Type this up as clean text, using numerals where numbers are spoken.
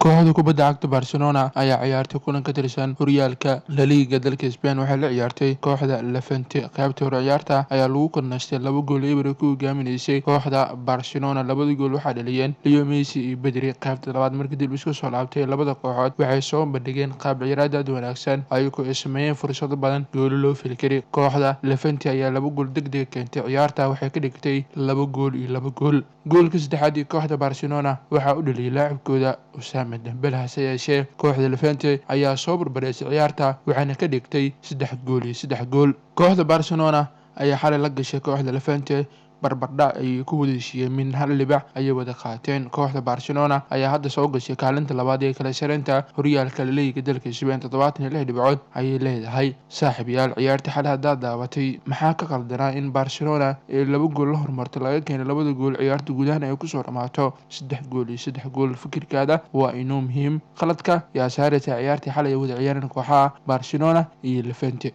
Kooxda kubadda cagta Barcelona ayaa ciyaartay kulan ka tirsan horyaalka La Liga dalka Spain waxay la ciyaartay kooxda Levante. Qaybtii hore ciyaarta ayaa lagu kornaystay 2-0 ay ku hogaaminaysay kooxda Barcelona. Labada gool waxaa dhaliyeen Leo Messi iyo Pedri. Qaybta labaad markii dib isku soo laabtay labada kooxood waxay soo bandhigeen qaab ciyaareed aad u wanaagsan, ayagoo ay sameeyeen fursado badan goolo loo fili karay. Kooxda Levante ayaa laba gool degdeg keentay ciyaarta, waxay ka dhigtay 2 gool iyo 2 gool. Goolka saddexaad ee kooxda Barcelona waxaa u dhaliyay laacibkooda Ousmane Dembele. Hase yeeshee kooxda Levante ayaa soo barbareysay ciyaarta, waxaana ka dhigtay 3 gool iyo 3 gool. Kooxda Barcelona ayaa xalay la gashay kooxda Levante barbardhac ay ku wada heshiiyeen, min hal dhibic ayay wada qaateen. Kooxda Barcelona ayaa hadda soo gashay kaalinta labaad ee kala sareynta horyaalka La Liga dalka Spain, 76 dhibcood ayay leedahay. Saaxiibayaal, ciyaarta xalay haddaad daabatay, maxaa ka qaldanaa in Barcelona ee laba gool la horumarto, laga keenay labada gool, ciyaarta gudahan ay kusoo dhamaato 3 gool iyo 3 gool? Fikirkaada waa inuu muhiim. Qaladka yaa saaraysa ciyaartii xalay ay wada ciyaareen kooxaha Barcelona iyo Levante?